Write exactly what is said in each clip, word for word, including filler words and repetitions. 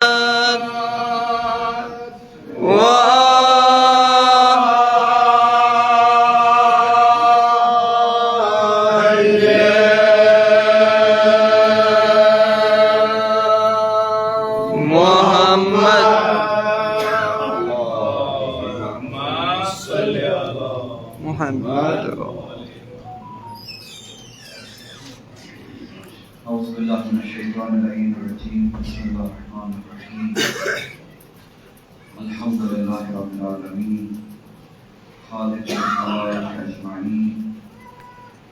محمد. محمد. أعوذ بالله من الشيطان اللعين الرجيم. بسم الله الرحمن الرحيم. الحمد لله رب العالمين. خالق الخلائق أجمعين.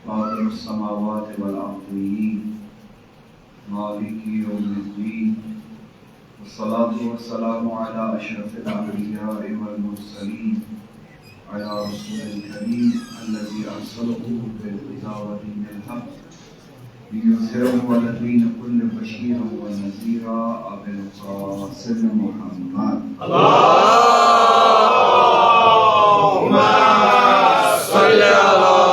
فاطر السماوات والأرضين. مالك يوم الدين. والصلاة والسلام على أشرف الأنبياء والمرسلين، على رسول الكريم الذي أرسله بالهدى ودين الحق ليظهره على الدين كله بشيرا ونذيرا، أبي القاسم محمد. اللهم صل على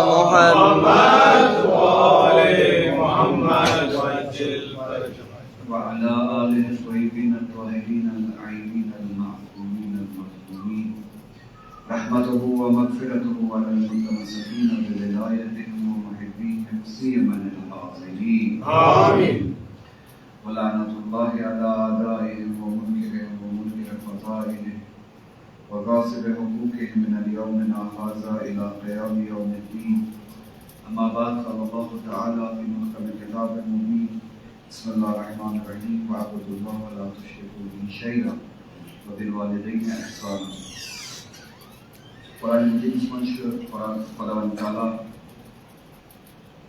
محمد وآل محمد وعجل فرجه. وعلى آله الطيبين الطاهرين العينين المعصومين المظلومين. رحمته ومغفرته على المتمسكين بولايتهم ومحبيهم سيما الحاضرين. آمين. ولعنة الله على أعدائهم ومنكرهم ومنكر فضائلهم وغاصب حقوقهم من اليوم هذا إلى قيام يوم الدين. أما بعد، قال الله تعالى في محكم الكتاب المبين: بسم الله الرحمن الرحيم، واعبدوا الله ولا تشركوا به شيئا وبالوالدين إحسانا. قرآن مجیدس منٛز چھُ قرآن، خداوند تعالیٰ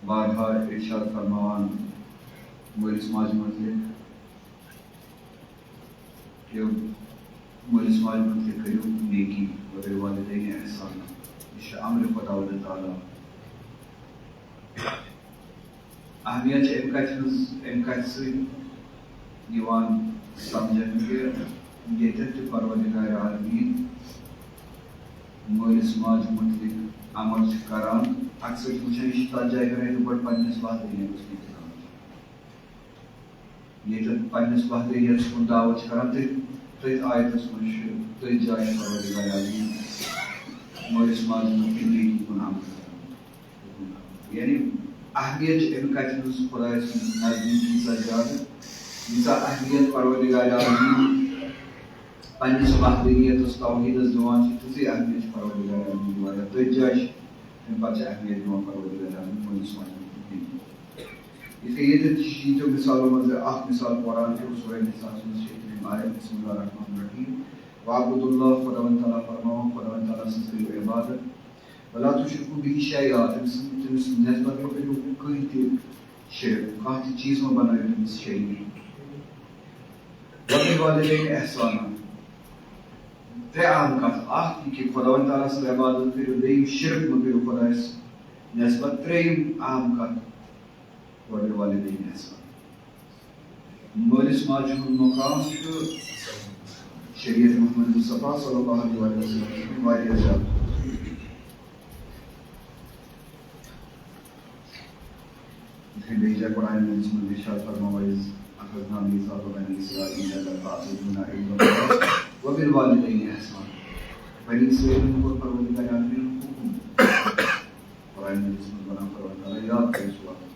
بارہا ارشاد فرماوان مٲلِس ماجہِ مُتعلِق کہِ مٲلِس ماجہِ مُتعلِق کٔرِو نیکی، وبالوالدین احسانا۔ یہِ چھُ امر خداوند تعالیٰ۔ اہمیت چھِ امہِ کتھِ ہٕنٛز، امہِ کتھِ سۭتۍ یِوان سمجھنہٕ کہِ ییٚتٮ۪تھ تہِ پروردگار عالمین مٲلِس ماجہِ مُتعلِق امر چھُ کران، اکثر چھِ وٕچھان، یہِ چھُ تتھ جایہِ کران، ییٚتہِ گۄڈٕ پننِس وحدانیتس مُتعلِق امر چھُ۔ ییٚتٮ۪تھ پننِس وحدانیتس کُن دعوت چھِ کران، تٔتھۍ، تٔتھۍ آیتس منٛز چھُ، تٔتھۍ جایہِ چھُ پروردگار عالمین مٲلِس ماجہِ مُتعلِق نیکی کُن امر کران۔ یعنی اہمیت چھِ امہِ کتھِ ہٕنٛز خدایہِ سٕنٛدِ نزدیٖک ییٖژاہ زیادٕ، ییٖژاہ اہمیت پروردگار عالمین پننِس وحدانیتس، توحیدس دِوان چھِ، تِژٕے اہمیت چھِ پروردگار عالمین دِوان۔ یا تٔتھۍ جایہِ چھِ، تمہِ پتہٕ چھِ اہمیت دِوان پروردگار عالمین مٲلِس ماجہِ مُتعلِق۔ یِتھ کٔنۍ ییٚتٮ۪تھ تہِ چھِ ییٖتیو مثالو منٛز اکھ مثال قرآن کیو سورہ نساء منٛز چھِ یِتھ کٔنۍ آیت، بسم اللہ الرحمن الرحیم، واعبدوا اللہ، خداوند تعالیٰ فرماوان، خداوند تعالیٰ سٕنٛز کٔرِو عبادت، ولا تشرکوا بہ شیئا، تٔمۍ سٕنٛد، تٔمِس نسبت مہ کٔرِو کٕہٕنۍ تہِ شرک، کانٛہہ تہِ چیٖز مہ بنٲیِو تٔمِس شریٖک۔ وبالوالدین احسانا۔ ترٛےٚ اہم کتھ، اکھ یہِ کہِ خداوند تعالیٰ سٕنٛز عبادت کٔرِو، بیٚیہِ شرک مہ کٔرِو خدایس نسبت۔ ترٛیٚیِم اہم کتھ، وبالوالدین احسانا۔ مٲلِس ماجہِ ہُنٛد مقام چھُ شریعت محمد مصطفیٰ صلی اللہ علیہ وسلم واریاہ زیادٕ۔ یِتھ کٔنۍ بیٚیہِ جایہِ قرآن مجیدس منٛز ارشاد فرماوان، "وَإِذْ أَخَذْنَا مِيثَاقَ بَنِي إِسْرَائِيلَ لَا تَعْبُدُونَ إِلَّا اللَّهَ وَبِالْوَالِدَيْنِ إِحْسَانًا۔" بنی اسرائیلن کوٚر پروردگار عالمین حکم۔ قرآن مجیدس منٛز ونان پروردگار یاد کٔرِو سُہ وقت۔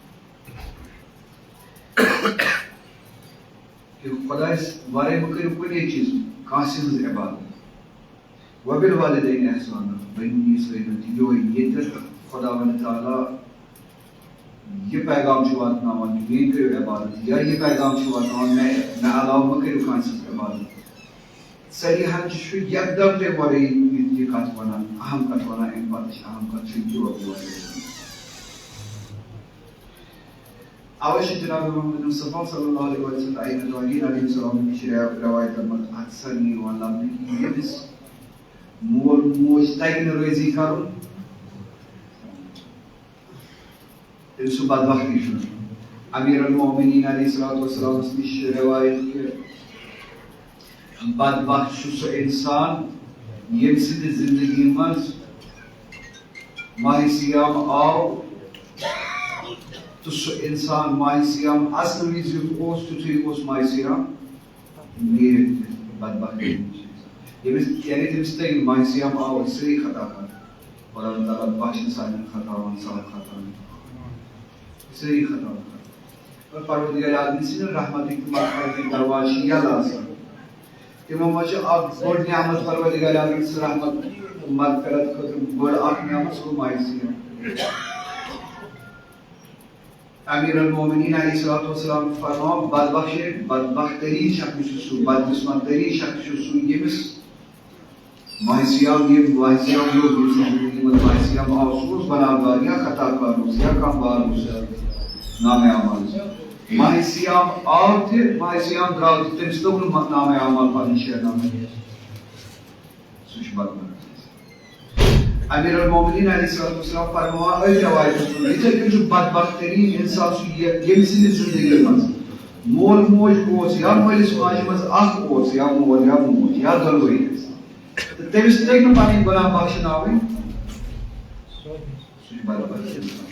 کہ خدایس ورٲے مہ کٔرِو کُنے چیٖز کانٛہہ سٕنٛز عبادت۔ وبالوالدین احسانا، بنی اسرائیلن تہِ یِہوٚے، ییٚتٮ۪تھ خداوند تعالیٰ یہِ پیغام چھُ واتناوان کہ میٲنۍ کٔرِو عبادت، یا یہِ پیغام چھُ واتناوان مےٚ، مےٚ علاوٕ مہ کٔرِو کانٛہہ سٕنٛز عبادت۔ صریحاً چھُ یکدم تَمہِ ورٲے یہِ، یہِ کتھ ونان، اہم کتھ ونان، امہِ پتہٕ چھِ اہم کتھ چھُ یہِ وبالوالدین۔ اوے چھِ جناب محمد مصطفیٰ صلی اللہ علیہ وسلم، آئین توحید علیہ السلام نِش روا-، روایتن منٛز اکثر یہِ یِوان لبنہٕ کہِ ییٚمِس مول موج تگہِ نہٕ رٲضی کرُن، تٔمۍ سُنٛد بدبختی چھُنہٕ۔ امیر المومنین علیہ الصلوۃ والسلامس نِش چھِ روایت کہِ بدبخت چھُ سُہ انسان ییٚمہِ سٕنٛدِ زندگی منٛز ماہِ صیام آو، تہٕ سُہ انسان ماہِ صیام اژنہٕ وِزِ یُتھ اوس، تیُتھُے اوس ماہِ صیام۔ نیٖرِتھ تہِ بدبختی منٛز چھِ اِنسان۔ ییٚمِس، یعنی تٔمِس تٔگۍ نہٕ ماہِ صیام آو سٲری خطا کَران۔ خۄداوند تعالیٰ بخشہِ سانٮ۪ن خطاوَن، سانٮ۪ن خطاوَن۔ سٲری خطاوَن۔ اور پروردگار عالمین سٕنٛدِ رحمتٕکۍ تہٕ مغفرتٕکۍ دروازٕ چھِ یَلہٕ آسان۔ تِمو منٛز چھِ اکھ بٔڑ نعمت پروردگار عالمین سٕنٛز رحمت، مغفرت خٲطرٕ بٔڑ اکھ نعمت، سُہ گوٚو ماہِ صیام۔ امیر المومنین علیہ الصلوۃ والسلام فرماوان، بدبخش، بدبخت ترین شخص چھُ سُہ، بدقسمت ترین شخص چھُ سُہ، ییٚمِس ماہِ صیام، ییٚمۍ ماہِ صیام لوگ، ییٚمۍ سٕنٛز زندگی منٛز ماہِ صیام آو، سُہ اوس گناہ گار یا خطا کار اوس یا کانٛہہ بار اوس یا نامِ اعمال۔ ماہِ صیام آو تہِ، ماہِ صیام درٛاو تہِ، تٔمِس توٚگ نہٕ نامِ اعمال پنٕنۍ شیرناوٕنۍ۔ سُہ چھُ بدبخت۔ امیر المومنین علیہ الصلوۃ والسلام فرماوان أتھۍ رٮ۪وایتَس منٛز، یِتھَے کٔنۍ چھُ بدبخت تریٖن اِنسان سُہ، یہِ، ییٚمہِ سٕنٛدِ زندگی منٛز مول موج اوس یا مٲلِس ماجہِ منٛز اکھ اوس یا مول یا موج یا دۄنوَے ٲسۍ، تہٕ تٔمِس تٔگۍ نہٕ پنٕنۍ گۄناہ بخشناوٕنۍ، سُہ چھُ بدبخت اِنسان۔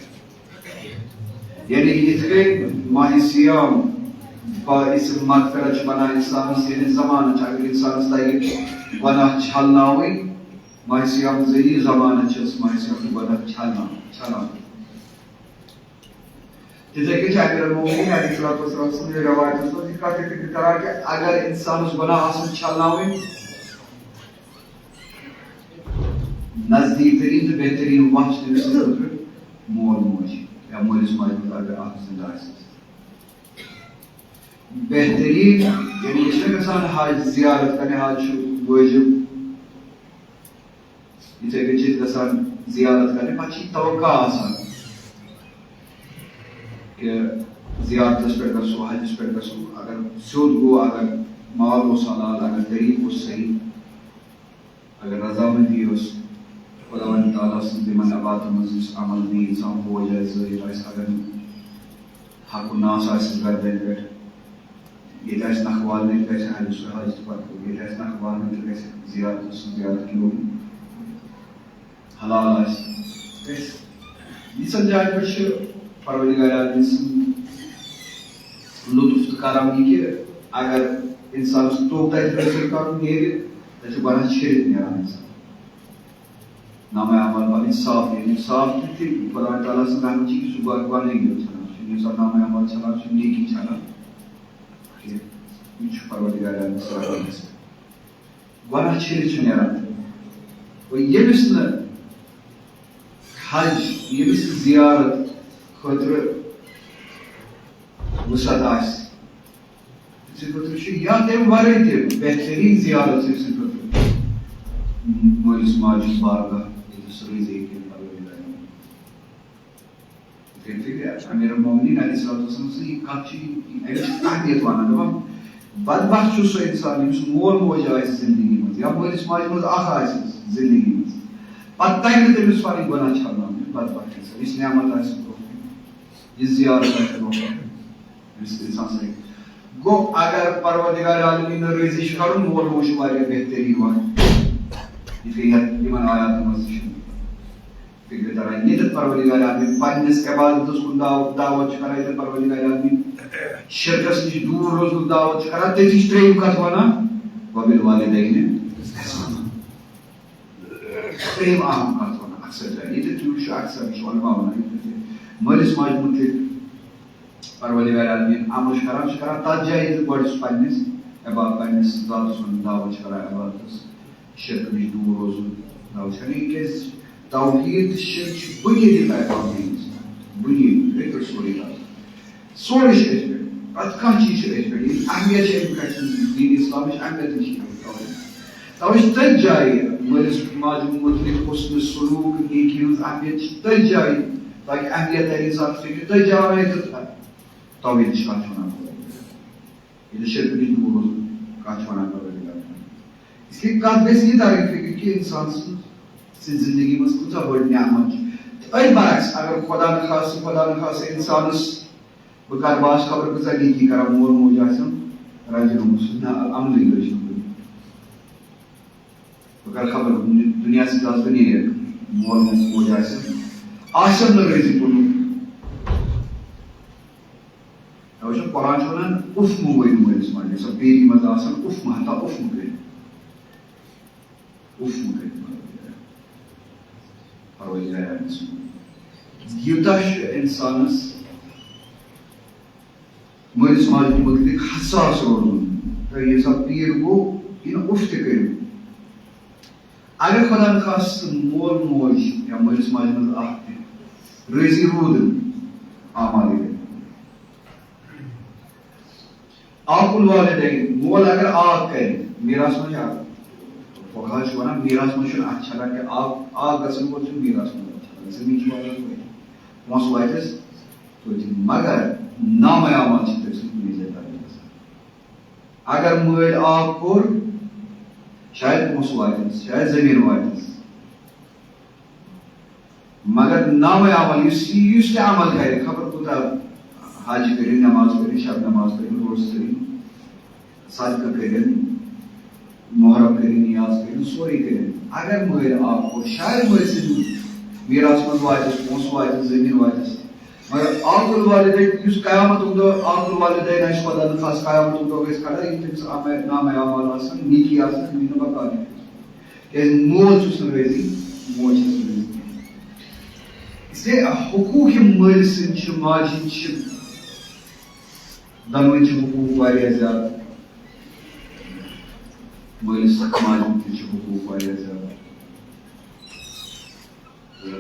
یعنی یِتھ کٔنۍ ماہِ صیام باعث مغفرت چھُ بنان اِنسانَس، یعنی زمانہٕ چھُ، اگر اِنسانَس تَگہِ گۄناہ چھلناوٕنۍ، ماہِ صیام ذٔریعہٕ زمانہٕ چھُس ماہِ صیام گۄناہ چھلناوُن، چھلان۔ تِتھَے کٔنۍ چھِ امیر المومنین علیہ الصلوۃ والسلام سٕنٛدِ رٮ۪وایتَس منٛز یہِ کَتھ تہِ ذِکر کران کہِ اگر اِنسانَس گۄناہ آسَن چھلناوٕنۍ، نزدیٖک تریٖن تہٕ بہتریٖن وَتھ چھِ تٔمِس خٲطرٕ مول موج یا مٲلِس ماجہِ منٛز اگر اَکھ زِندٕ آسہِ۔ بہتریٖن، یعنی أسۍ چھِنہ گژھان حج زیارت کرنہِ، حج چھُ وٲجِب۔ یِتھَے کٔنۍ چھِ أسۍ گژھان زیارت کرنہِ، پَتہٕ چھِ یہِ توقع آسان کہِ زیارتَس پٮ۪ٹھ گژھو، حجَس پٮ۪ٹھ گژھو۔ اگر سیوٚد گوٚو، اگر مال اوس حلال، اگر طریٖقہٕ اوس صحیح، اگر رضامندی ٲس خۄداوند تعالیٰ سٕنٛز تِمن عبادتن منٛز، یُس عمل بیٚیہِ اِنسان بوج آسہِ، زٲہِد آسہِ، اگر نہٕ حق و ناس آسہِ گردنہِ پٮ۪ٹھ، ییٚتہِ آسہِ نکھٕ والنٕچ گژھِ حجہِ سُہ حج تہٕ پتہٕ ییٚتہِ آسہِ نکھٕ والنٕچ گژھِ زیارت سٕنٛز زیارت کیوں حلال آسہِ۔ أسۍ یِژھن جاین پٮ۪ٹھ چھِ پروردگار عالمین سٕنٛد لطف تہٕ کرم یہِ کہِ اگر اِنسانَس توٚگ تَتہِ حٲصِل کَرُن نیرِ، تَتہِ چھُ گۄڈٕ چھِرِتھ نیران اِنسان۔ نامہ اعمال پَنٕنۍ صاف نیرِ، صاف تہِ تہِ خۄداے تعالیٰ سٕنٛز رحمت چھِ کہِ سُہ گۄڈٕ گۄڈٕنٕے یوت ژھٮ۪نان، سُہ چھُنہٕ اِنسان نامہ اعمال ژھٮ۪نان، سُہ چھُنہٕ نیکی ژھٮ۪نان کینٛہہ۔ یہِ چھُ پروردگار عالمین سٕنٛز رحمت۔ گۄڈٕ چھِرِتھ چھُ نیران۔ وۄنۍ ییٚمِس نہٕ حج، ییٚمِس نہٕ زیارت خٲطرٕ وُسعت آسہِ، تٔمۍ سٕنٛدِ خٲطرٕ چھُ یا تَمہِ وَرٲے تہِ بہتریٖن زیارت چھِ أمۍ سٕنٛدِ خٲطرٕ مٲلِس ماجہِ ہُنٛد بارگاہ، ییٚتہِ سُہ روزِ ییٚتہِ پروردگار۔ یِتھ کٔنۍ فِکرِ امیر المومنین علیہ الصلوۃ والسلام سٕنٛز یہِ کَتھ چھِ، یہِ، اَمِچ اہمیت وَنان، دَپان، بدبخت چھُ سُہ اِنسان ییٚمِس مول موج آسہِ زِندگی منٛز یا مٲلِس ماجہِ منٛز اَکھ آسہِ زِندگی منٛز، پَتہٕ تَگہِ نہٕ تٔمِس پَنٕنۍ گۄناہ چھَلناوٕنۍ، بدبخت اِنسان، یُس نعمت آسہِ برونٛہہ کَنہِ، یہِ زیارت آسہِ برونٛہہ کَنہِ، یُس اِنسان سۭتۍ گوٚو، اگر پروردگار عالمین راضی چھُ کَرُن، مول موج چھُ واریاہ بہتریٖن وَتھ، یِتھ کٔنۍ یَتھ یِمَن آیاتَن منٛز تہِ چھُ فِکرِ تَران۔ ییٚتٮ۪تھ پروردگار عالمین پنٛنِس عبادتَس کُن دعوت، دعوت چھُ کَران، ییٚتٮ۪تھ پروردگار عالمین شِرکَس نِش دوٗر روزنُک دعوت چھُ کَران، تٔتی چھِ ترٛیٚیِم کَتھ وَنان، "وَبِالْوَالِدَيْنِ اِحْسَانًا۔" ترٛیٚیِم اَہَم کَتھ وَنان اَکثر جایہِ، ییٚتٮ۪تھ تہِ وٕچھو اَکثر، یہِ چھُ علماء وَنان، ییٚتٮ۪تھ تہِ مٲلِس ماجہِ مُتعلِق پروردگار عالمین امر چھُ کران، چھُ کران تتھ جایہِ ییٚتہِ گۄڈٕ چھُ پننِس عبادت، پننِس ذاتس کُن دعوت چھُ کران، عبادتس، شرکہٕ نِش دوٗر روزُن دعوت چھُ کران۔ یہِ کیازِ؟ توحید تہٕ شرک چھُ بُنیٲدی پیغام دین اسلام، بُنیٲدی، یِتھے پٲٹھۍ سورُے کتھ۔ سورُے چھُ أتھۍ پٮ۪ٹھ، پرٛٮ۪تھ کانٛہہ چیٖز چھُ أتھۍ پٮ۪ٹھ۔ ییٚلہِ اہمیت چھِ اَمہِ کَتھِ ہٕنٛز، دین اسلامٕچ اہمیت چھِ یِوان تھاونہٕ۔ توے چھِ تٔتھۍ جایہِ مٲلِس ماجہِ مُتعلِق حسنِ سلوٗک، نیکی ہٕنٛز اہمیت چھِ تٔتھۍ جایہِ، تاکہِ اہمیت تَرِ اِنسانَس فِکرِ، تٔتھۍ جایہِ اَنان ییٚتٮ۪تھ توحیٖدٕچ کَتھ چھِ وَنان۔ ییٚلہِ شِرکہٕ نِش دوٗر روزُن کَتھ چھِ وَنان پروردگار۔ اس لیے کَتھ گژھِ یہِ تَرٕنۍ فِکرِ کہِ اِنسان سٕنٛز، سٕنٛز زِندگی منٛز کۭژاہ بٔڑ نعمت چھِ۔ تہٕ أتھۍ برعکس، اگر خۄدا نخواستہٕ، خۄدا نخواستہٕ اِنسانَس بہٕ کَرٕ، بہٕ آسہٕ خبر کۭژاہ نیکی کَران، مول موج آسٮ۪م رَجہِ گوٚمُت، سُہ چھُ نہٕ عملٕے لٔج نہٕ کُنہِ۔ بہٕ کَرٕ خبر، دُنیا سۭتۍ آسہٕ بہٕ نیک، مول موج آسٮ۪م، آسٮ۪م نہٕ رٔزی کُنُے۔ توے چھُ قرآن چھُ وَنان، اُف مہٕ ؤنِو مٲلِس ماجہِ، ییٚمہِ ساتہٕ بے عزت آسان، اُف مہٕ، ہتا اُف مہٕ کٔرِو۔ اُف مہٕ کٔرِو پروردگار عالمَس۔ یوٗتاہ چھُ اِنسانَس مٲلِس ماجہِ مُتعلِق حساس روزُن، تہٕ ییٚمہِ ساتہٕ پیٖر گوٚو، یہِ نہٕ اُف تہِ کٔرِو۔ اگر خۄدا نخواستہٕ مول موج یا مٲلِس ماجہِ منٛز اکھ تہِ رٲضی روٗدٕن اعمالٕے، عاق الوالدین، مول اگر عاق کرِ، میراث منٛز چھِ عاق، فقہا چھِ وَنان، میراث منٛز چھُنہٕ اَتھ چھَلان کینٛہہ، عاق، عاق گژھن وول چھُنہٕ میراث منٛز اَتھ چھَلان، زٔمیٖن چھُ واتان توتہِ، پونٛسہٕ واتٮ۪س توتہِ، مگر نامہ اعمال چھِ تٔمۍ سٕنٛدۍ کُنی جایہِ درٕج گژھان۔ اگر مٲلۍ عاق کوٚر، شاید پونٛسہٕ واتٮ۪س، شاید زٔمیٖن واتٮ۪س، مگر نامہ عمل، یُس یُس تہِ عمل کرِ، خبر کوٗتاہ حج کٔرِن، نماز کٔرِن، شب نماز کٔرِن، روزٕ کٔرِن، صدقہٕ کٔرِن، محرم کٔرِن، نیاز کٔرِن، سورُے کٔرِن، اگر مٲلۍ عاق کوٚر، شاید مٲلۍ سٕنٛدِ میراث منٛز واتٮ۪س، پونٛسہٕ واتٮ۪س، زٔمیٖن واتٮ۪س، مگر عاق الوالدین، یُس قیامتُک دۄہ عاق الوالدین آسہِ، خۄدا نخواستہٕ قیامتُک دۄہ گژھِ کھڑا، یِم تٔمِس عمل، نامہ اعمال آسن، نیکی آسن، یِم نہٕ بکار کینٛہہ۔ کیٛازِ مول چھُس نہٕ رٲضی، موج چھَس نہٕ رٲضی۔ اس لیے حقوق یِم مٲلۍ سٕنٛدۍ چھِ، ماجہِ ہٕنٛدۍ چھِ، دۄنوٕنۍ چھِ حقوق واریاہ زیادٕ۔ مٲلِس تہٕ ماجہِ ہٕنٛدۍ تہِ چھِ حقوق واریاہ زیادٕ۔ تہٕ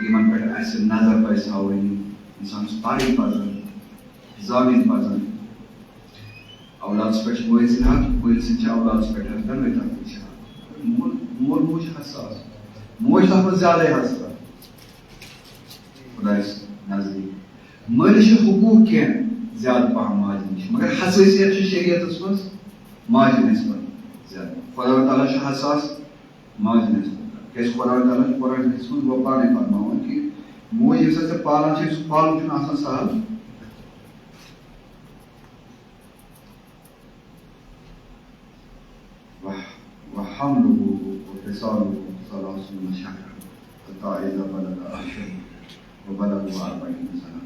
یِمن پٮ۪ٹھ اَسہِ نظر پَزِ تھاوٕنۍ، اِنسانَس پَرٕنۍ پَزَن، زانٕنۍ پَزَن۔ اولادس پٮ۪ٹھ چھِ مٲلۍ سٕنٛدۍ حق، مٲلۍ سٕنٛدۍ چھِ اولادس پٮ۪ٹھ حق، دۄنوَے طرفہٕ چھِ حق۔ مول، مول موج چھِ حساس، موج چھِ تَتھ منٛز زیادَے حساس خۄدایَس نزدیٖک۔ مٲلِس چھِ حقوٗق کینٛہہ زیادٕ پَہَم ماجہِ نِش، مگر حسٲسیت چھِ شریعتَس منٛز ماجہِ نسبت زیادٕ۔ خۄداوند تعالیٰ چھُ حساس ماجہِ نسبت، کیٛازِ خۄداوند تعالیٰ چھُ قرآن حکیمس منٛز گوٚو پانَے فرماوان کہِ موج ییٚمہِ ساتہٕ ژےٚ پالان چھِ، سُہ پالُن چھُنہٕ آسان سہل۔ وح-، وحمله وفصاله ثلاثون شهرا حتى إذا بلغ أشده وبلغه أربعين سنة۔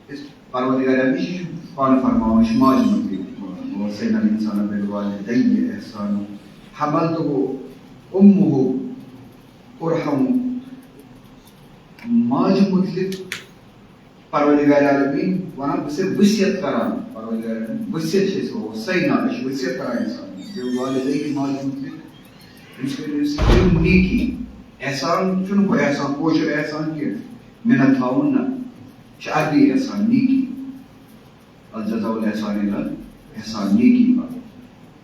اس پروردگار عالم، یہِ چھُ پانہٕ فرماوان، یہِ چھُ ماجہِ مُتعلِق وَنان، "ووصينا الإنسان بوالديه إحسانا، حملته أمه كرها"۔ ماجہِ مُتعلِق پروردگار عالمین وَنان، بہٕ چھُسے وصیت کران، پروردگار عالمین وصیت چھِ أسۍ، ووصينا، أسۍ چھِ وصیت کران اِنسانَس، بوالديه، ماجہِ مُتعلِق، أمِس کٔرِو أمِس کٔرِو نیکی۔ احسان چھُنہٕ ہُہ احسان، کٲشُر احسان کینٛہہ، مِنت تھاوُن نہ، یہِ چھُ عربی احسان، نیکی۔ الجزاء الاحسان الا الاحسان، نیکی پَرُن،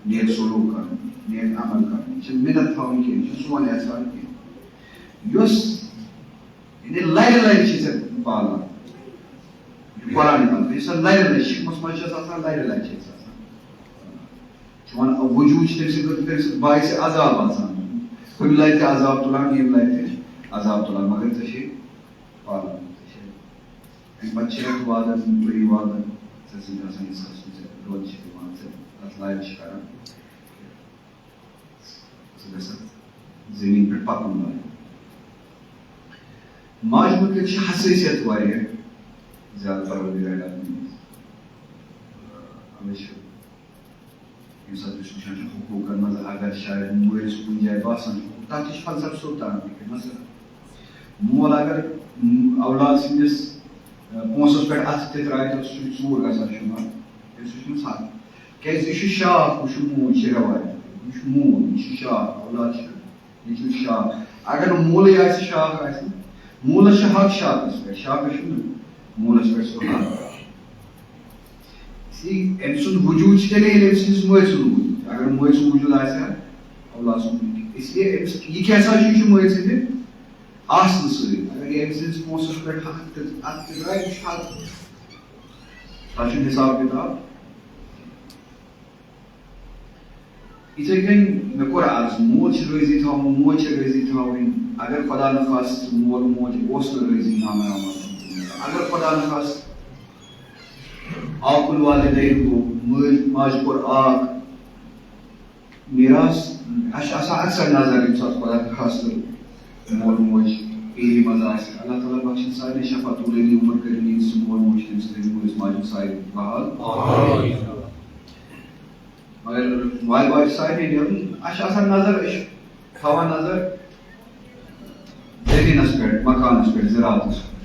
نیک سلوک کرُن، نیک عمل کرُن، یہِ چھُنہٕ مِنت تھاوُن کینٛہہ، یہِ چھُنہٕ سون احسان کینٛہہ۔ یۄس یعنی لرِ لرِ چھِ ژےٚ پالان۔ یہِ قرآن پَرُن، یُس زَن لرِ لرِ شِکمَس منٛز چھَس آسان، لرِ لرِ چھِ أسۍ آسان۔ چون وجوٗد چھُ تٔمۍ سٕنٛدِ خٲطرٕ، تٔمۍ سٕنٛدِ باعث عذاب آسان۔ ہُمہِ لرِ تہِ عذاب تُلان، ییٚمہِ لرِ تہِ عذاب تُلان، مگر ژےٚ چھے پالان۔ ژےٚ چھے، اَمہِ پَتہٕ چھِ رٮ۪تھ وادَن، ؤری وادَن، ژےٚ سۭتۍ آسان، ییٚمہِ ساتہٕ سُہ ژےٚ دۄد چھِ دِوان، ژےٚ تَتھ لَرِ چھِ کران۔ سُہ گژھِ زٔمیٖن پٮ۪ٹھ پَکُن لایق۔ ماجہِ مُتعلِق چھِ حسٲسیت واریاہ زیادٕ پروردگار عالمین۔ اَوَے چھِ ییٚمہِ ساتہٕ أسۍ وٕچھان چھِ حقوٗقن منٛز، اگر شاید مٲلِس کُنہِ جایہِ باسان چھُ، تَتھ تہِ چھِ فلسفہٕ سیوٚد تاران فِکرِ۔ مثلاً، مول اگر، م، اولاد سٕنٛدِس، ا، پونٛسَس پٮ۪ٹھ اَتھٕ تہِ ترٛایہِ، تہٕ سُہ چھُ ژوٗر گژھان، چھُ یِوان، تٔمِس چھُنہٕ ژھَکھ۔ کیٛازِ یہِ چھُ شاخ، ہُہ چھُ موج، چھِ رٮ۪وایت، یہِ چھُ موج، یہِ چھُ شاخ، اولاد چھُ، یہِ چھُ شاخ۔ اگر نہٕ مولٕے آسہِ، شاخ آسہِ نہٕ، مولَس چھِ حق شاخَس پٮ۪ٹھ، شاخَس چھُنہٕ مولَس پٮ۪ٹھ سُہ حق۔ اسی لیے أمۍ سُنٛد وجوٗد چھُ تیٚلے، ییٚلہِ أمۍ سٕنٛدِس مٲلۍ سُنٛد وجوٗد۔ اگر مٲلۍ سُنٛد وجوٗد آسہِ ہا، اولاد سُنٛد وجوٗد۔ اس لیے أمِس، یہِ کیٛاہ سا چھُ، یہِ چھُ مٲلۍ سٕنٛدِ آسنہٕ سۭتۍ۔ اگر یہِ أمۍ سٕنٛدِس پونٛسَس پٮ۪ٹھ اَتھٕ تہِ، اَتھٕ تہِ درٛاے، یہِ چھُ حق۔ تَتھ چھُنہٕ حساب کِتاب۔ یِتھَے کٔنۍ مےٚ کوٚر عرض، موج چھِ رٲضی تھاوُن، موج چھِ رٲضی تھاوٕنۍ۔ اگر خۄدا نخواستہٕ مول موج اوس نہٕ رٲضی، نامہ اعمال چھُ۔ اگر خۄدا نخواستہٕ عاق الوالدین گوٚو، مٲلۍ ماجہِ کوٚر عاق، میراث، اَسہِ چھِ آسان اکثر نظر ییٚمہِ ساتہٕ خۄدا نخواستہٕ مول موج پیٖری منٛز آسہِ۔ اللہ تعالیٰ بخشِن سارنٕے شفا طولٲنی عمر، کٔرِن یِہِنٛدۍ سُہ مول موج تٔمِس تٔمِس مٲلِس ماجہِ سارے بحال۔ مگر وارٕ وارٕ چھِ سارنٕے نیرُن۔ اَسہِ چھِ آسان نظر، أسۍ چھِ تھاوان نظر زٔمیٖنَس پٮ۪ٹھ، مکانَس پٮ۪ٹھ، زِراعتَس پٮ۪ٹھ۔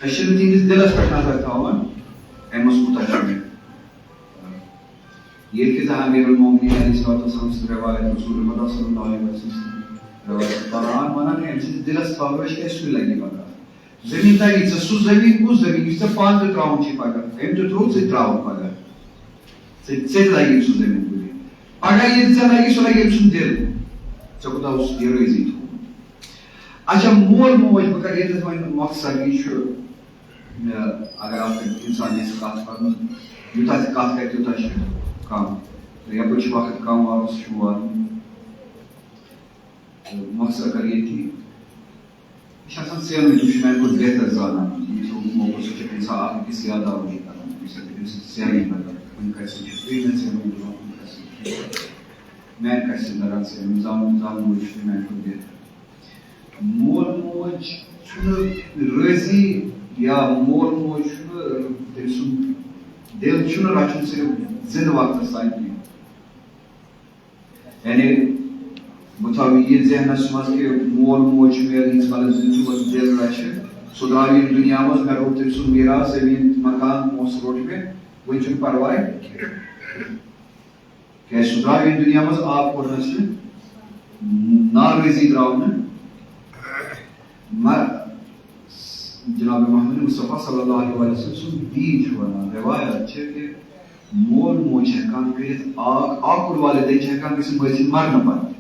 أسۍ چھِنہٕ تِہِنٛدِس دِلَس پٮ۪ٹھ نظر تھاوان، أمِس کوٗتاہ چھُ مےٚ۔ ییٚلہِ کہِ زن امیر المومنین علیہ الصلوۃ والسلام سٕنٛز روایت، رسول خدا صلی اللہ علیہ وسلم سٕنٛز روایت قرآن ونان، أمۍ سٕنٛدِس دِلس تھاوو أسۍ، کیٛاہ سُے لگہِ پگاہ۔ زٔمیٖن تگی ژےٚ، سُہ زٔمیٖن کُس زٔمیٖن یُس ژےٚ پانہٕ تہِ ترٛاوُن چھُے پگاہ، أمۍ تہِ ترٛوو، ژٕ تہِ ترٛاوُن پگاہ۔ ژےٚ ژےٚ تہِ لگی سُہ زٔمیٖن کُنہِ۔ پگاہ ییٚلہِ ژےٚ لگی، سُہ لگہِ أمۍ سُنٛد دِل۔ ژےٚ کوٗتاہ اوس یہِ رٲضی تھوٚومُت۔ اچھا، مول موج، بہٕ کرٕ ییٚتٮ۪تھ وۄنۍ مۄخصر، یہِ چھُ مےٚ، اگر اکھ انسان یژھِ کتھ کرُن، یوٗتاہ تہِ کتھ کرِ، تیوٗتاہ چھُ کم۔ تہٕ یپٲرۍ چھُ وقت کم، واپس چھُ واتُن۔ تہٕ مۄخصر کرٕ ییٚتی۔ یہِ چھُ آسان ژینُن، تِم چھِ میانہِ کھۄتہٕ بہتر زانان۔ یہِ چھُ موقع، سُہ چھُ انسان اکھ أکِس یاد آوری کران، ییٚمہِ سۭتۍ، ییٚمہِ سۭتۍ ژینٕے لگان۔ کُنہِ کتھِ سۭتۍ چھُ تُہۍ مےٚ ژینُن دِوان، کُنہِ کتھِ سۭتۍ چھُ میانہِ کتھِ سۭتۍ لگان ژینُن، زانُن، زانُن وٲلۍ چھُ مےٚ میانہِ کھۄتہٕ بہتر۔ مول موج چھُنہٕ رٲضی یا مول موج چھُنہٕ، تٔمۍ سُنٛد دِل چھُنہٕ رَچھُن صرف زِنٛدٕ وقتَس تام کینٛہہ۔ یعنی بہٕ تھاوٕ یہِ ذہنَس منٛز کہِ مول موج چھُ مےٚ ییٖتِس کالَس زِنٛدٕ چھُ، بہٕ دِل رَچھِ، سُہ درٛاو ییٚمہِ دُنیا منٛز، مےٚ روٚٹ تٔمۍ سُنٛد میٖراث، زٔمیٖن، مکان، پونٛسہٕ روٚٹ مےٚ، وۄنۍ چھُنہٕ پَرواے۔ کیٛازِ سُہ درٛاو ییٚمہِ دُنیا منٛز، آب کوٚرنَس نہٕ، ناراضی درٛاو نہٕ۔ مگر جناب محمد مصطفیٰ صلی اللہ علیہ وسلم سُنٛد دیٖن چھُ وَنان، رِوایت چھِ کہِ مول موج چھِ ہٮ۪کان کٔرِتھ، آکھ، آکُر والدین چھِ ہٮ۪کان گٔژھِتھ مٲلۍ سٕنٛدِ مرنہٕ پَتہٕ۔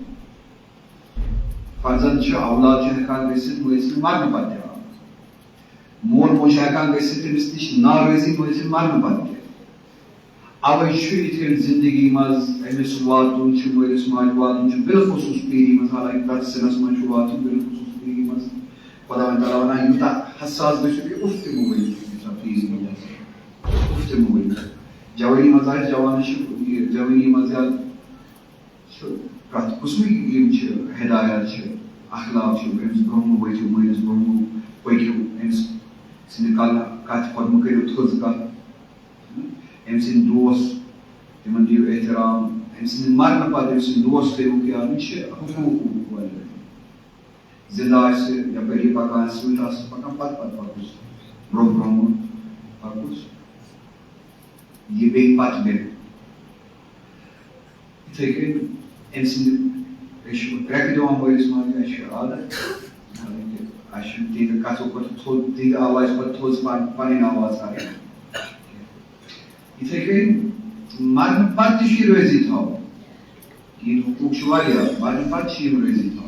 فرزند چھُ، اولاد چھُ ہٮ۪کان گٔژھِتھ مٲلۍ سٕنٛدِ مرنہٕ پَتہٕ تہِ آکھ۔ مول موج چھُ ہٮ۪کان گٔژھِتھ تٔمِس نِش ناراضی مٲلۍ سٕنٛدِ مرنہٕ پَتہٕ تہِ۔ اَوَے چھُ یِتھ کٔنۍ زِندگی منٛز أمِس واتُن چھُ، مٲلِس ماجہِ واتُن چھُ، بالخصوٗص پیٖری منٛز، حالانکہِ پرٛٮ۪تھ سِنَس منٛز چھُ واتُن، بالخصوٗص پیٖری منٛز۔ خۄداوند تعالیٰ وَنان، یوٗتاہ حساس گٔژھِو کہِ اُف تہِ مہٕ ؤنِو، ییٚمہِ ساتہٕ پیٖری منٛز آسہِ۔ اُف تہِ مہٕ ؤنِو۔ جوٲنی منٛز آسہِ، جوانَس چھُ یہِ جوٲنی منٛز یا چھُ پرٛٮ۪تھ قٕسمٕکۍ یِم چھِ ہدایات چھِ، اخلاق چھِ، أمِس برٛونٛہہ مہٕ ؤتھِو، مٲلِس برٛونٛہہ مہٕ پٔکِو، أمِس سٕنٛدِ کَلہٕ کَتھِ کھۄتہٕ مہٕ کٔرِو تھٔز کَتھ۔ أمۍ سٕنٛدۍ دوس، تِمَن دِیِو احترام، أمۍ سٕنٛدِ مرنہٕ پَتہٕ أمۍ سٕنٛدۍ دوس تھٲیِو خیال، یہِ چھِ حقوٗق والدین۔ زِندٕ آسہِ، یَپٲرۍ یہِ پَکان، سۭتۍ آسہِ پَکان، پَتہٕ پَتہٕ پَکُس، برٛونٛہہ برٛونٛہہ پَکُس، یہِ بیٚیہِ پَتہٕ بیٚیہِ۔ یِتھَے کٔنۍ أمۍ سٕنٛدِ، أسۍ چھِ کرٛٮ۪کہٕ دِوان مٲلِس ماجہِ، اَسہِ چھُ عادت، حالانکہِ اَسہِ چھُنہٕ تِہِنٛدِ کَتھو کھۄتہٕ تھوٚد، تِہِنٛدِ آوازِ کھۄتہٕ تھوٚد پَن-، پَنٕنۍ آواز کَرٕنۍ۔ یِتھَے کٔنۍ مرنہٕ پَتہٕ تہِ چھُ یہِ رٲضی تھاوُن۔ یِہِنٛدۍ حقوٗق چھِ واریاہ، مرنہٕ پَتہٕ چھِ یِم رٲضی تھاوُن۔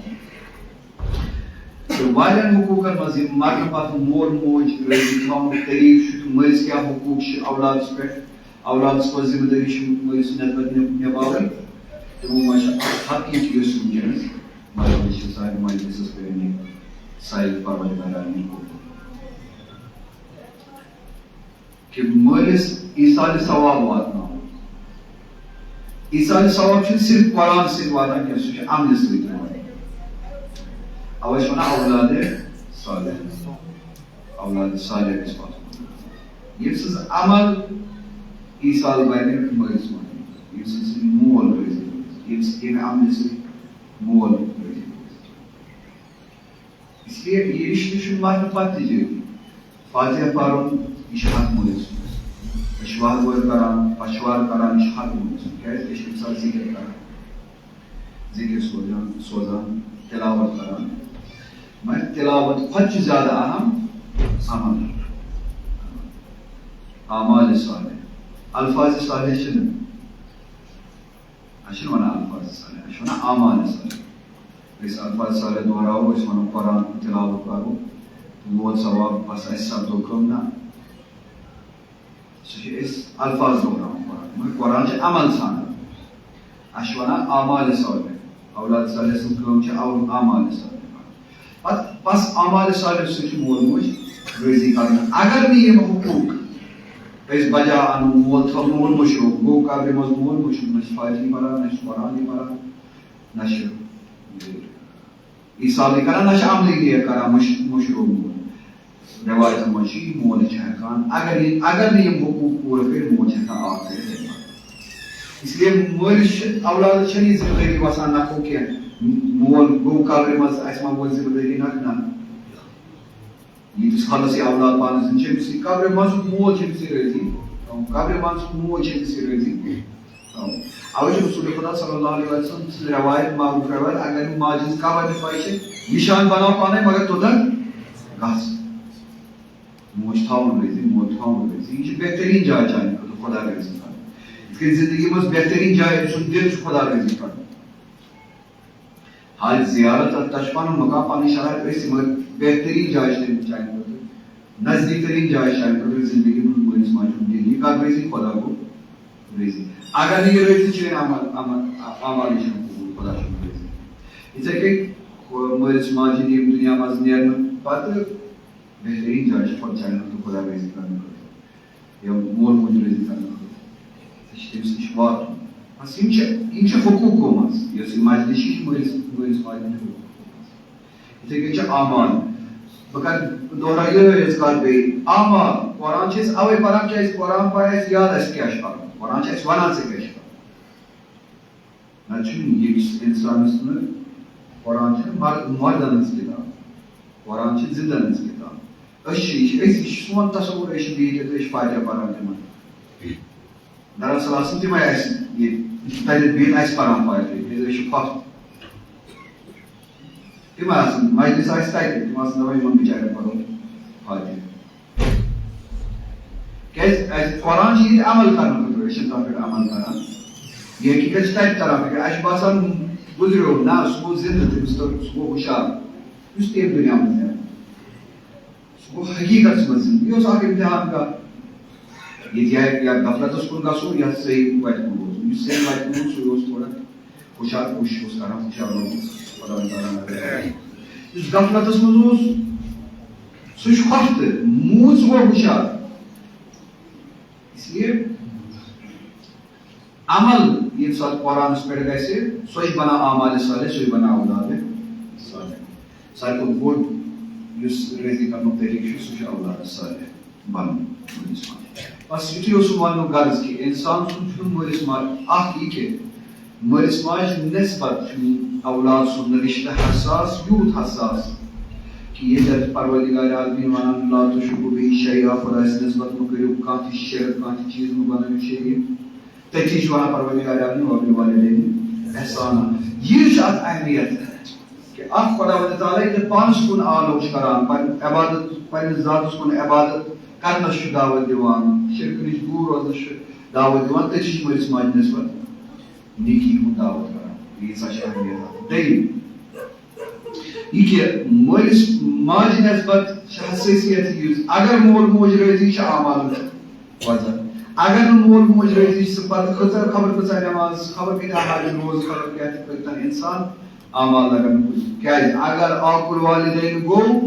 تہٕ واریاہَن حقوٗقَن منٛز یِم مرنہٕ پَتہٕ مول موج رٲضی تھاونُک طریٖقہٕ چھُ، تہٕ مٲلِس کیٛاہ حقوٗق چھِ اولادَس پٮ۪ٹھ، اولادَس کۄس ذِمہٕ دٲری چھِ مٲلِس سٕنٛدِ نٮ۪بر نِب-، نِباوٕنۍ، تِمو منٛز چھِ اَکھ حقیٖقی یۄس وٕنکیٚنَس مرنہٕ چھِ سانہِ مجلسَس پٮ۪ٹھ یعنی ساحِل پروردگار عالمین کوٚرمُت۔ کہ مٲلِس ایصال ثواب واتناوُن۔ ایصال ثواب چھُنہٕ صرف قرآن سۭتۍ واتان کینٛہہ، سُہ چھُ عملہِ سۭتۍ تہِ واتان۔ اَوَے چھِ وَنان اولاد صالح۔ اولاد صالح گژھِ واتُن۔ ییٚمہِ سٕنٛز عمل ایصال بَنہِ مٲلِس ماجہِ، ییٚمہِ سٕنٛز سۭتۍ مول رٲضی روزِ، ییٚمہِ سۭتۍ، ییٚمہِ عملہِ سۭتۍ مول رٲضی روزِ۔ اس لیے یہِ رِشتہٕ چھُ مرنہٕ پتہٕ تہِ جٲری۔ فاتحہ پرُن، یہِ چھُ حق مٲلِس۔ پشوار وٲر کران، پشوار کران، یہِ چھُ حق مٲلِس۔ کیازِ؟ أسۍ چھِ تَمہِ ساتہٕ ذِکِر کران، ذِکِر سوزان، سوزان، تِلاوت کران۔ مگر تِلاوت کھۄتہٕ چھُ زیادٕ اہم عمل، اعمال صالح۔ الفاظ صالح چھِنہٕ اَسہِ چھِنہٕ وَنان الفاظ صالح، اَسہِ چھِ وَنان اعمال صالح۔ أسۍ الفاظ صالح دۄہراوو، أسۍ وَنو قرآن تِلاوت کَرو، تہٕ ووت ثواب، بَس اَسہِ سَپدو کٲم، نہ۔ سُہ چھِ أسۍ الفاظ دۄہراوان قرآن، مگر قرآن چھِ عمل ژھانڈان۔ اَسہِ چھِ وَنان اعمال صالح، اولاد صالح سٕنٛز کٲم چھِ اَو-، اعمال صالح۔ پتہٕ بس اعمال صالح سۭتۍ چھُ مول موج رٲضی کرُن۔ اگر نہٕ یِم حقوٗق أسۍ بجا اَنو، مول تھاوو، مول موج چھُ، گوٚو قبرِ منٛز مول موج چھُنہٕ نہ چھِ فاتحہ پران، نہ چھِ قرآن پران، نہ چھِ ایٖصالٕے کران، نہ چھِ عملٕے نیک کران، مٔش-، مٔشروومُت۔ رٮ۪وایتَن منٛز چھُ یہِ مول چھُ ہٮ۪کان، اگر یہِ، اگر نہٕ یِم حقوٗق پوٗرٕ کٔرۍ، مول چھُ ہٮ۪کان آب کٔرِتھ۔ اس لیے مٲلِس چھِ، اولادَس چھَنہٕ یہِ ذمہٕ دٲری وَسان نَکھو کینٛہہ۔ مول گوٚو قبرِ منٛز، اَسہِ ما ووت ذمہٕ دٲری نَکھٕ؟ نہ۔ ییٖتِس کالَس یہِ اولاد پانَس زِندٕ چھُ، أمِس یہِ قبرِ منٛزُک مول چھُ أمِس یہِ رٲضی۔ قبرِ منٛزُک مول چھُ أمِس یہِ رٲضی۔ اَوَے چھُ رسول خدا صلی اللہ علیہ وسلم سٕنٛز رٮ۪وایت، معروٗف رٮ۪وایت، اگر نہٕ ماجہِ ہٕنٛز قبر تہِ پَے چھِ، نِشان بَناو پانَے، مگر توٚتَتھ گژھ۔ موج تھاوُن رٲضی، مول تھاوُن رٲضی۔ یہِ چھِ بہتریٖن جاے چانہِ خٲطرٕ، خۄدا رٲضی کَرُن۔ یِتھ کٔنۍ زِندگی منٛز بہتریٖن جاے أمۍ سُنٛد دِل چھُ خۄدا رٲضی کَرُن۔ حاج زیارت، اَتھ تَتھ چھُ پَنُن مقام، پَنٕنۍ شرائط ٲسۍ، مگر بہتریٖن جاے چھِ تٔمِس چانہِ خٲطرٕ، نزدیٖک تریٖن جاے چھِ چانہِ خٲطرٕ زِندگی منٛز مٲلِس ماجہِ ہُنٛد دِل۔ یہِ کَر رٲضی؟ خۄدا گوٚو رٲضی۔ اگر نہٕ یہِ رٲضی چھُ، یہِ عمل، عمل، عمل یہِ چھُنہٕ قبوٗل، خۄدا چھُنہٕ رٲضی۔ یِتھَے کٔنۍ مٲلِس ماجہِ ہِنٛدِ ییٚمہِ دُنیا منٛز نیرنہٕ پَتہٕ بہتریٖن جاے چھِ خۄد چانہِ خٲطرٕ خۄدا رٲضی کَرنہٕ خٲطرٕ۔ یا مول موج رٲضی کرنہٕ خٲطرٕ۔ ژےٚ چھِ تٔمِس نِش واتُن۔ بس یِم چھِ، یِم چھِ حقوٗق گوٚمٕژ۔ یۄس یہِ مجلس چھِ، یہِ چھِ مٲلِس، مٲلِس ماجہِ ہُنٛد حقوٗق گوٚمُت۔ یِتھَے کٔنۍ چھِ اعمال۔ بہٕ کرٕ، دۄہراو یِہوٚے یَتھ کَتھ بیٚیہِ۔ اعمال۔ قرآن چھِ أسۍ اَوَے پَران، کیٛازِ قرآن پَرِ اَسہِ یاد، اَسہِ کیٛاہ چھُ پَرُن۔ قرآن چھِ اَسہِ وَنان، ژےٚ کیٛاہ چھُ پَرُن۔ نہ چھُنہٕ ییٚمِس اِنسانَس نہٕ، قرآن چھِ مر-، مردَن ہٕنٛز کِتاب۔ قرآن چھِ زِندَن ہٕنٛز کِتاب۔ أسۍ چھِ، یہِ چھِ أسۍ، یہِ چھِ سون تصوُر، أسۍ چھِ بِہِتھ ییٚتہِ، أسۍ چھِ فاتحہ پَران تِمَن۔ دراصل آسَن تِمَے اَسہِ ییٚتہِ، یہِ چھِ تَتٮ۪تھ بِہِتھ اَسہِ پَران فاتحہ، کیٛازِ أسۍ چھِ خۄش۔ تِم آسَن، مجلس آسہِ تَتہِ، تِم آسَن دَپان، یِمَن بِچارٮ۪ن پَرو فاتحہ۔ کیٛازِ؟ اَسہِ قرآن چھِ ییٚتہِ عمل کرنہٕ خٲطرٕ، أسۍ چھِنہٕ تَتھ پٮ۪ٹھ عمل کران۔ یہِ حقیٖقت چھِ تَتہِ تران فِکرِ۔ اَسہِ چھُ باسان، گُزریو، نہ، سُہ گوٚو زِندٕ، تٔمِس توٚر، سُہ گوٚو ہُشار، یُس تہِ ییٚمہِ دُنیا منٛز نیران۔ سُہ گوٚو حقیٖقتَس منٛز زِندٕ۔ یہِ اوس اَکھ اِمتِحان گاہ۔ ییٚتہِ یا، یا غفلتَس کُن گژھو، یا صحیح وَتہِ کُن روزو۔ یُس صحیح وَتہِ کُن اوس، سُے اوس تھوڑا ہُشار، کوٗشِش اوس کران ہُشار روزنٕچ، خۄداوند تعالیٰ ہن کرے۔ یُس غفلتس منٛز اوس، سُہ چھُ خۄفتہٕ، موٗد، سُہ گوٚو ہُشار۔ اس لیے عمل ییٚمہِ ساتہٕ قرآنس پٮ۪ٹھ گژھِ، سۄے بناو اعمال صالح، سۄے بناو اولاد صالح۔ ساروی کھۄتہٕ بوٚڑ یُس رٲضی کرنُک طریٖقہٕ چھُ، سُہ چھُ اولاد صالح بنُن مٲلِس ماجہِ۔ بس یُتُے اوسُم وننُک غرض کہِ انسان سُنٛد چھُنہٕ مٲلِس ماجہِ اکھ یہِ کہِ مٲلِس ماجہِ نسبت چھُنہٕ اولاد سُنٛد رشتہٕ حساس، یوٗت حساس کہِ ییٚلہِ پروردگار عالمین ونان، "لا تشرکوا به شیئا"، خۄدایَس نسبت مہٕ کٔرِو کانٛہہ تہِ شرک، کانٛہہ تہِ چیٖز مہٕ بنٲیِو شریٖک۔ تٔتی چھُ ونان پروردگار عالمین، "وبالوالدین احسانا"۔ یہِ چھُ اتھ اہمیت۔ کہ اکھ خداوند تعالیٰ ییٚلہِ پانس کُن آلو چھُ کران، پننہِ عبادت، پننِس ذاتس کُن عبادت کرنس چھُ دعوت دِوان، شرکہٕ نِش دوٗر روزنس چھُ دعوت دِوان، تٔتی چھِ مٲلِس ماجہِ نسبت نیکی ہُنٛد دعوت کران۔ ییٖژاہ چھِ اہمیت اتھ۔ دوٚیِم، یہِ کہِ مٲلِس ماجہِ نسبت چھِ حساسیت یُس، اگر مول موج رٲضی چھِ، اعمالن چھُ وزن۔ اگر نہٕ مول موج رٲضی چھِ، سُہ پتہٕ کۭژاہ، خبر کۭژاہ نماز، خبر کۭتیاہ حج روز، خبر کیٛاہ تہِ کٔرۍتن انسان، اعمال لگن نہٕ کُنہِ۔ کیٛازِ؟ اگر عاقل والدین گوٚو،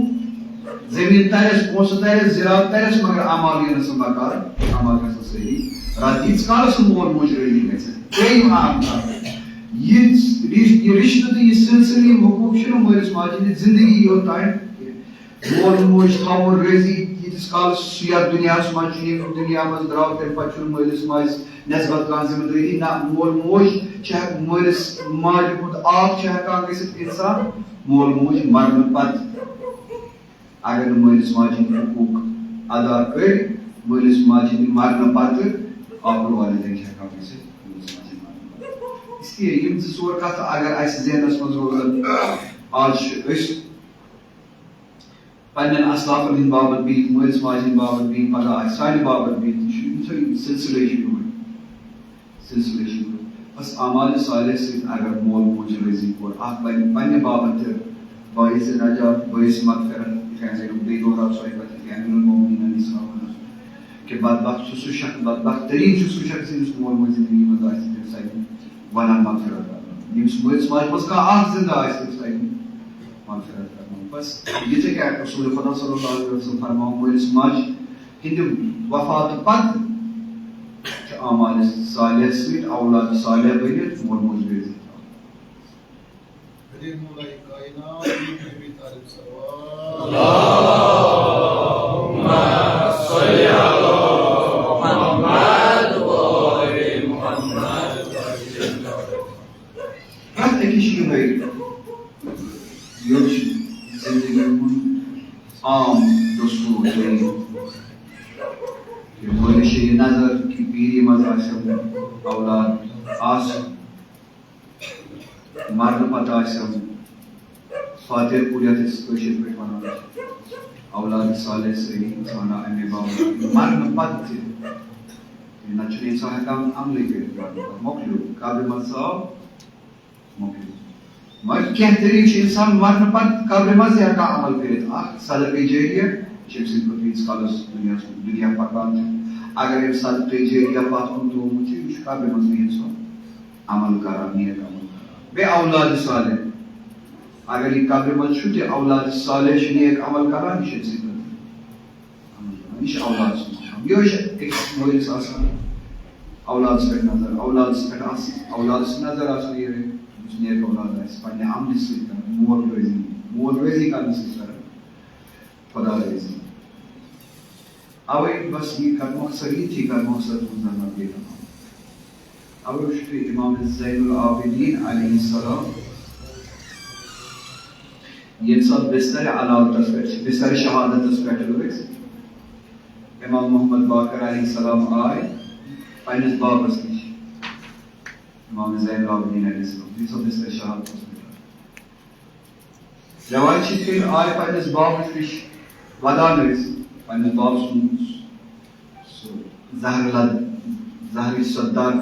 زٔمیٖن ترٮ۪س، پونٛسہٕ ترٮ۪س، زِراعت ترٮ۪س، مگر اعمال یِن نہٕ سُہ بکار، اعمال گژھن سٲری رد۔ ییٖتِس کالس نہٕ مول موج رٲضی گژھِ۔ ترٛیٚیِم اہم کتھ، یہِ رِش-، یہِ رشتہٕ تہٕ یہِ سلسلہٕ، یِم حقوٗق چھِنہٕ مٲلِس ماجہِ ہٕنٛدِ زندگی یوت تام کینٛہہ۔ مول موج تھاوُن رٲضی، ییٖتِس کالس سُہ یتھ دُنیاہس منٛز چھُ، ییٚمہِ دُنیا منٛز درٛاو، تمہِ پتہٕ چھُنہٕ مٲلِس ماجہِ نسبت کانٛہہ ذمہٕ دٲری۔ نہ، مول موج چھِ ہٮ۪ک-، مٲلِس ماجہِ ہُنٛد آپ چھُ ہٮ۪کان گٔژھِتھ اِنسان، مول موج مرنہٕ پتہٕ۔ اگر نہٕ مٲلِس ماجہِ ہٕنٛدۍ حقوٗق ادا کٔرۍ، مٲلِس ماجہِ ہٕنٛدِ مرنہٕ پتہٕ عاقل والدین چھِ ہٮ۪کان گٔژھِتھ مٲلِس ماجہِ ہٕنٛدِ مرنہٕ پتہٕ۔ اس لیے یِم زٕ ژور کتھٕ اگر اسہِ ذہنس منٛز روزن، آز چھِ أسۍ پننٮ۪ن اسلافن ہٕنٛدۍ باپتھ بِہِتھ، مٲلِس ماجہِ ہٕنٛدۍ باپتھ بِہِتھ، پگاہ آسہِ سانہِ باپتھ بِہِتھ، یہِ چھُ یِتھُے سلسلے چھُ یِوان۔ سلسلے چھُ یِوان۔ بس اعمال صالح سۭتۍ اگر مول موج رٲضی کوٚر، اکھ بنہِ پننہِ باپتھ تہِ باعث نجات، باعث مغفرت، یِتھے کٔنۍ بیٚیہِ دۄہراو سۄے کتھ، یِتھے کٔنۍ امیٖر المومنین علیہ السلام ونان چھُ کہِ بدبخت چھُ سُہ شخص، بدبخت تریٖن چھُ سُہ شخص، ییٚمِس مول موج زندگی منٛز آسہِ، تٔمِس تگہِ گۄناہ مغفرت کرناوُن۔ ییٚمِس مٲلِس ماجہِ منٛز کانٛہہ اکھ زندٕ آسہِ، تٔمِس تگہِ مغفرت کرناوُن۔ بس یِتھے کٔنۍ رسول خدا صلی اللہ علیہ وسلم فرماوان، مٲلِس ماجہِ ہٕنٛدِ وفاتہٕ پتہٕ چھُ اعمال صالح سۭتۍ اولاد صالح بٔنِتھ مول موج رٲضی تھاوان۔ پرٛٮ۪تھ أکِس چھِ یِہوٚے، یہِ چھُ زِندگی ہُنٛد عام دستوٗر طریٖقہٕ۔ یہِ مٲلِس چھِ یہِ نظر کہِ پیٖرِ منٛز آسٮ۪م اولاد آسُن، مرنہٕ پتہٕ آسٮ۪م فاتح پوٗر، یَتھ أسۍ کٲشِر پٲٹھۍ وَنان چھِ اولاد صالح، سٲری اِنسان آو اَمے باپتھ مرنہٕ پتہٕ تہِ۔ نَتہٕ چھُنہٕ اِنسان ہٮ۪کان عملٕے کٔرِتھ، مرنہٕ پتہٕ مۄکلیو، قبرِ منٛز ژاو، مۄکلیو۔ مگر کینٛہہ طریٖقہٕ چھِ اِنسان مرنہٕ پتہٕ قبرِ منٛز تہِ ہٮ۪کان عمل کٔرِتھ۔ اکھ صدقہ جاریہ چھِ أمۍ سٕنٛدِ خٲطرٕ، ییٖتِس کالَس دُنیاہَس، دُنیا پکان چھُ۔ اگر أمۍ صدقہ جاریہ پتھ کُن ترٛوومُت چھُ، یہِ چھُ قبرِ منٛز بِہِتھ سُہ عمل کران، نیک عمل کران۔ بیٚیہِ اولاد صالح، اگر یہِ قبرِ منٛز چھُ تہِ اولاد صالح چھُ نیک عمل کران، یہِ چھُ أمۍ سٕنٛدِ خٲطرٕ۔ یہِ چھُ اولاد سُنٛد مقام۔ یِہوٚے چھُ أکِس مٲلِس آسان اولادَس پٮ۪ٹھ نظر، اولادَس پٮ۪ٹھ آسہِ، اولادَس نظر آسان یِہوٚے، یُس نیک اولاد آسہِ، پنٛنہِ عملہِ سۭتۍ کران، مول رٲضی، مول رٲضی کرنہٕ سۭتۍ کران خۄدا رٲضی۔ اَوَے بس یہِ کر مقصد، یہِ تھی کر مقصد تُہُنٛد زَنہٕ بیٚیہِ تمام۔ اَوَے وٕچھِو تُہۍ اِمام زین العابدیٖن علیہ السلام ییٚمہِ ساتہٕ بسترِ علاوتس پٮ۪ٹھ چھِ، بسترِ شہادتس پٮ۪ٹھ ٲسۍ، امام محمد باقر علیہ السلام آے پننِس بابس نِش، امام زین العابدین علیہ السلام، ییٚمہِ ساتہٕ بسترِ شہادتس پٮ۪ٹھ آے۔ رواج چھِ، تیٚلہِ آے پننِس بابس نِش، ودان ٲسۍ پننِس باب سُنٛد سُہ زہرٕ لد، زہرٕچ سۄ دگ،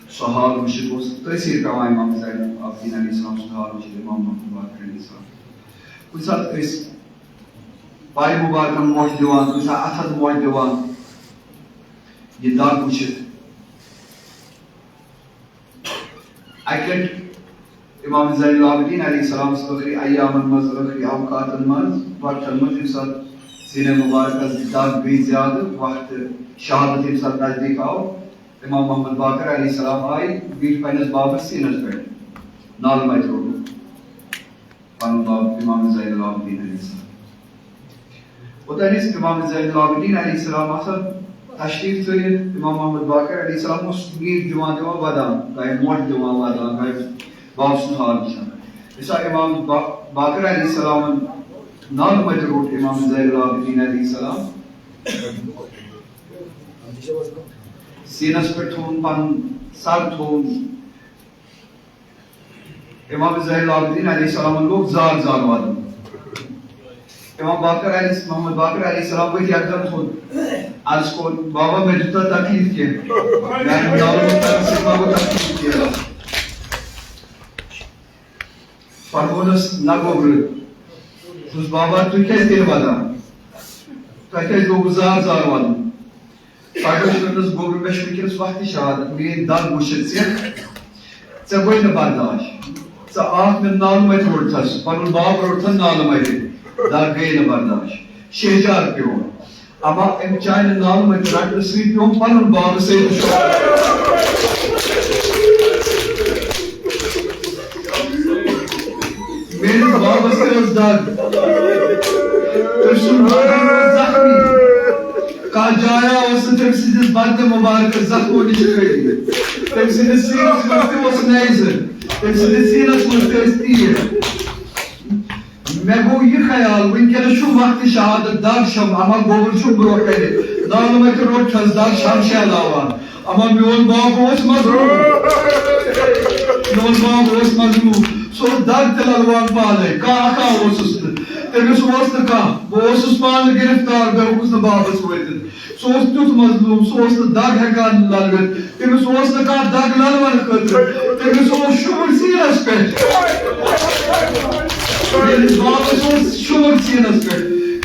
سُہ حال وٕچھِتھ اوس تٲثیٖر پٮ۪وان امام زین العابدین علیہ السلام سُنٛد حال وٕچھِتھ امام محمد باقر علیہ السلام۔ کُنہِ ساتہٕ ٲسۍ پایہِ مُبارکَن مۄٹھ دِوان، کُنہِ ساتہٕ اَتھَس مۄٹھ دِوان، یہِ دَگ وٕچھِتھ۔ اَکہِ لَٹہِ اِمام زین العابدیٖن علیہ السلام سٕنٛز ٲخری ایامَن منٛز، ٲخری اوقاتَن منٛز، وقتَن منٛز، ییٚمہِ ساتہٕ سیٖنَے مُبارکَس دَگ گٔے زیادٕ، وقتہٕ شہادت ییٚمہِ ساتہٕ نزدیٖک آو، اِمام محمد باقر علیہ السلام آے، بیٖٹھۍ پنٛنِس بابَس سیٖنَس پٮ۪ٹھ، نالہٕ مَتہِ روٚٹُکھ پنُن باب امام زین العابدین علیہ السلام۔ اوتانۍ ٲسۍ امام زین العابدین علیہ السلام آسان تشریف تھٲوِتھ، امام محمد باقر علیہ السلام اوس میٖٹھ دِوان، دِوان ودان، گایہِ مۄٹھ دِوان ودان، گایہِ باب سُنٛد حال وٕچھان۔ یُس سا امام با-، باقر علیہ السلامن نالہٕ مَتہِ روٚٹ امام زین العابدین علیہ السلام، سیٖنس پٮ۪ٹھ تھوٚوُن پنُن سر تھوٚوُن، امام زین العابدین علیہ السلام لوگ زار زار ودُن۔ امام باقر علیہ، محمد باقر علیہ السلام ؤتھۍ یکدم تھوٚد۔ عرض کوٚر، "بابا، مےٚ دیُت نہٕ تکلیف کینٛہہ۔ میانہِ نالہٕ منٛز ترنہٕ سۭتۍ ما گوٚو تکلیف کینٛہہ؟" فرموونس، "نہ گوٚبرٕ۔" دوٚپُس، "بابا، تُہۍ کیازِ تیٚلہِ ودان؟ تۄہہِ کیازِ لوگوُ زار زار ودُن؟" پگاہ چھُ أمِس گوٚبرٕ، مےٚ چھُ وٕنکیٚنَس وقتِ شہادت، میٛٲنۍ دَگ وٕچھِتھ ژےٚ، ژےٚ گوٚے نہٕ برداش۔ ژٕ آکھ مےٚ نالہٕ مَتہِ روٚٹتھَس، پَنُن باب روٚٹتھَس نالہٕ مَتہِ، دَگ گٔے نہٕ برداش۔ شہجار پیوٚو۔ اما أمۍ چانہِ نالہٕ مَتہِ رَٹنہٕ سۭتۍ پیوٚم پَنُن باب سۭتۍ۔ میٲنِس بابس تہِ ٲس دگ۔ تٔمۍ سُنٛد بدن اوس زخمی۔ کانٛہہ جایا اوس نہٕ تٔمۍ سٕنٛدِس بدنہِ مُبارکس زخمو نِش خٲلی۔ تٔمۍ سٕنٛدِس سیٖنس منٛز تہِ اوس نیزٕ۔ تٔمۍ سٕنٛدِس سیٖنس منٛز تہِ ٲسۍ تیٖر۔ مےٚ گوٚو یہِ خیال، وٕنکیٚنس چھُ وقتِ شہادت، دگ چھم، اما گوٚبُر چھُم برونٛہہ کنہِ۔ نالہٕ مَتہِ روٚٹ چھس، دگ چھم شیلاوان۔ اما میون باب اوس مظلوم۔ میون باب اوس مظلوم۔ سُہ اوس دگ تہِ للوان پانے۔ کانٛہہ اکھا اوسُس نہٕ۔ تٔمِس اوس نہٕ کانٛہہ۔ بہٕ اوسُس پانہٕ گرفتار، بہٕ ہیوٚکُس نہٕ بابس وٲتِتھ۔ سُہ اوس تیُتھ مظلوم، سُہ اوس نہٕ دگ ہٮ۪کان للوِتھ۔ تٔمِس اوس نہٕ کانٛہہ دگ للوَن خٲطرٕ۔ تٔمِس اوس شُمُر سیٖنَس پٮ۪ٹھ۔ میٲنِس بابس اوس شُمُر سیٖنَس پٮ۪ٹھ۔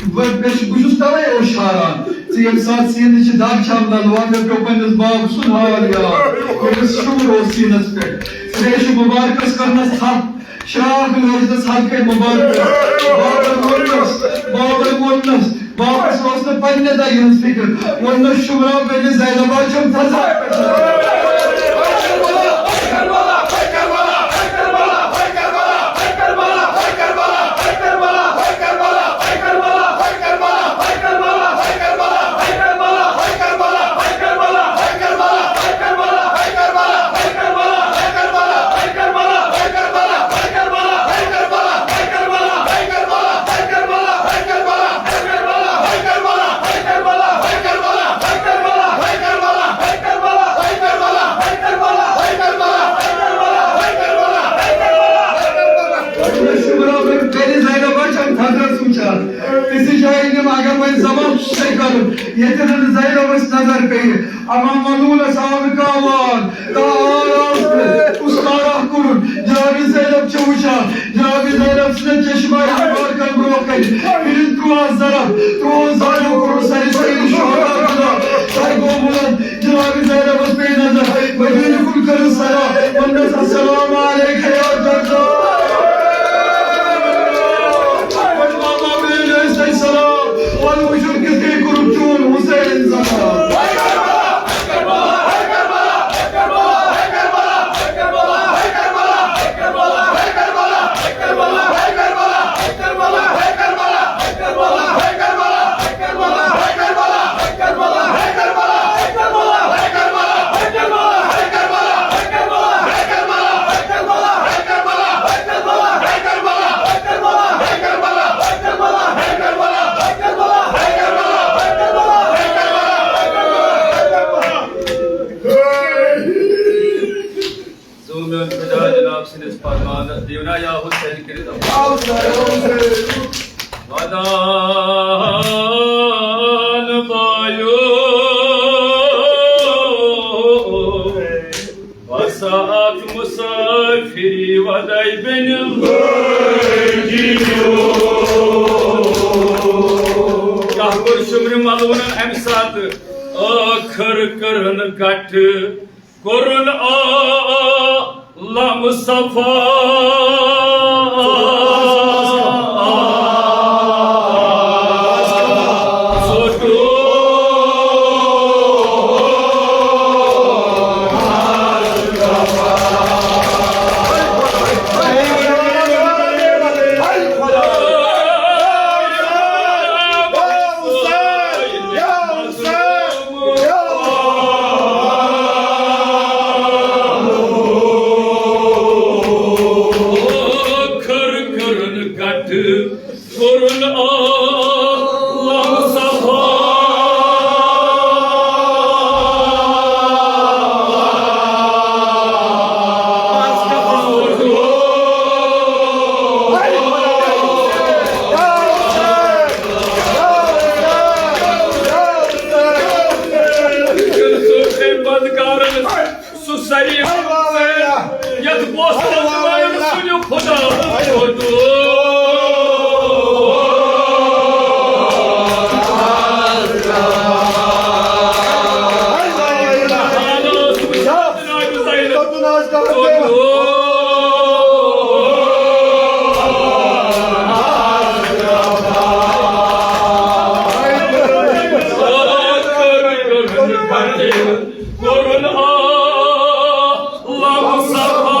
بہٕ، مےٚ چھُ، بہٕ چھُس تَوَے اوش حاران۔ ژٕ ییٚمہِ ساتہٕ سیٖنہٕ چھِ دگ چھَم لَلوان، مےٚ پیوٚو پنٛنِس بابہٕ سُنٛد حال یاد، ییٚمِس شُمُر اوس سیٖنَس پٮ۪ٹھ۔ ریشہِ مُبارکَس کٔرنَس تھپھ، شرٛاکھ لٲجنَس حلقَے مُبارکَس۔ بابَن ووٚننَس، بابَن ووٚننَس، بابَس اوس نہٕ پنٛنہِ دَگہِ ہٕنٛز فِکر۔ ووٚننَس، شُمرا بٮ۪نہِ زینبا چھَم تھزرَس پٮ۪ٹھ۔ پیٚیہِ۔ اَمام منوٗلَس آو نہٕ کانٛہہ وال، کانٛہہ آو نہٕ۔ کُس کارا کوٚرُن؟ جناب زینب چھِ وٕچھان، جناب زینب سٕنٛدٮ۪ن چشمہٕ مُبارکَن برٛونٛہہ کَنہِ۔ کٔرِن تُرٛواہ ضرب، تُرٛواہ ضرب کوٚرُن سَرِ سید شہدا جناب۔ سَر گوٚو بُلند، جناب زینبَس پیٚیہِ نظر، مدیٖنہٕ کُن کٔرٕن سلام، ووٚننَس السلام علیک یا زہرا۔ وۄنۍ ماما بیٚیہِ ٲسۍ تۄہہِ سلام، وَلہٕ وٕچھُن کِتھ کٔنۍ کوٚرُکھ چون حُسین زمان۔ زوٗ میون خۄدا جناب سٕنٛدِس فرمانس دیٖونا یا حسین کٔرِتھ۔ ودان بایو، بس اکھ مسافری وداے بینہِ۔ کیٛاہ کوٚر شُمرِ ملوٗنن اَمہِ ساتہٕ؟ ٲخٕر کٔرٕن گٹہٕ۔ کوٚرُن عالم صفا۔ ٲخٕر کٔرٕن گٹہٕ، کوٚرُن عالم صفا۔ بند کارن سُہ سری یتھ بوسن سُنہِ خدا۔ کوٚرُن عالم صفا۔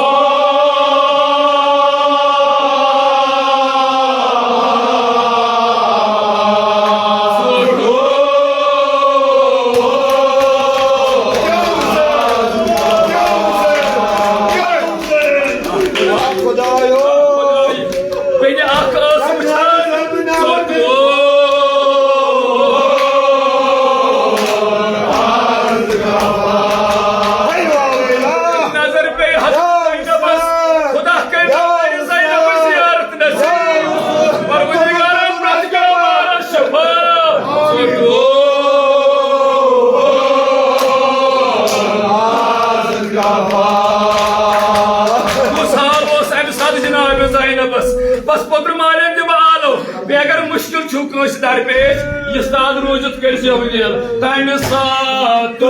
خدایو۔ بیٚنہِ اکھ ٲس وٕچھان، ژوٚٹ۔ نظر پیٚیہِ حضرت زینبس، خدا کٔرِنۍ زینبٕچ زیارت نصیب۔ پروردگارن پرٛٮ۪تھ کانٛہہ مارس شفا۔ کُس حال اوس اَمہِ ساتہٕ جناب زینبس؟ بس پوٚتُر مالٮ۪ن تہِ بہٕ آلو۔ بیٚیہِ اگر مُشکِل چھُو کٲنٛسہِ درپیش، یہِ ساتہٕ روٗزِتھ کٔرۍ زیو یہِ تَمہِ ساتہٕ۔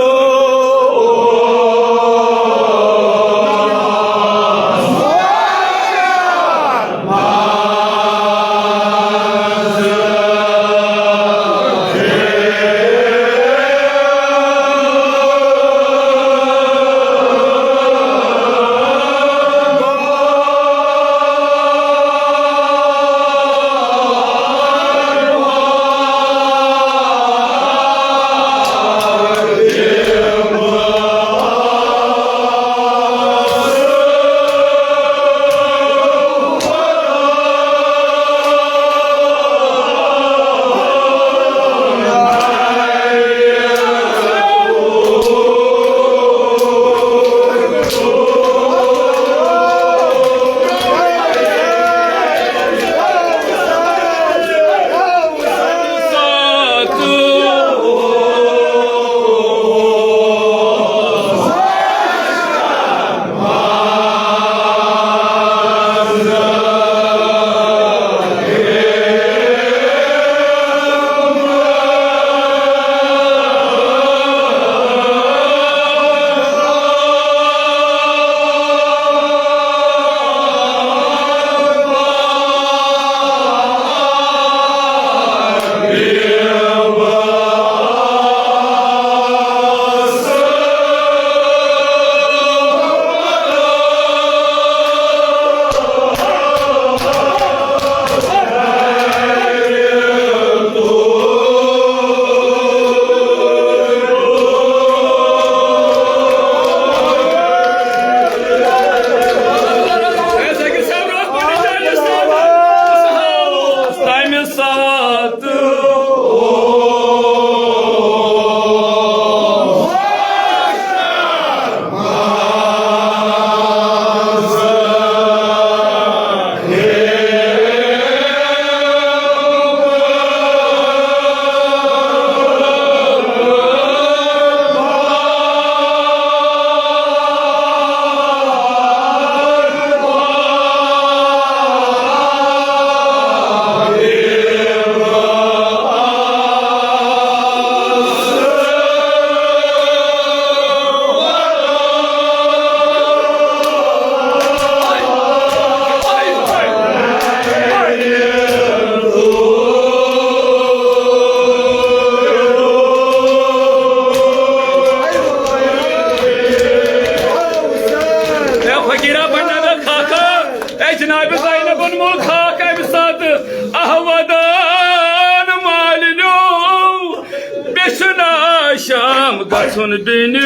گژھُن بیٚنہِ۔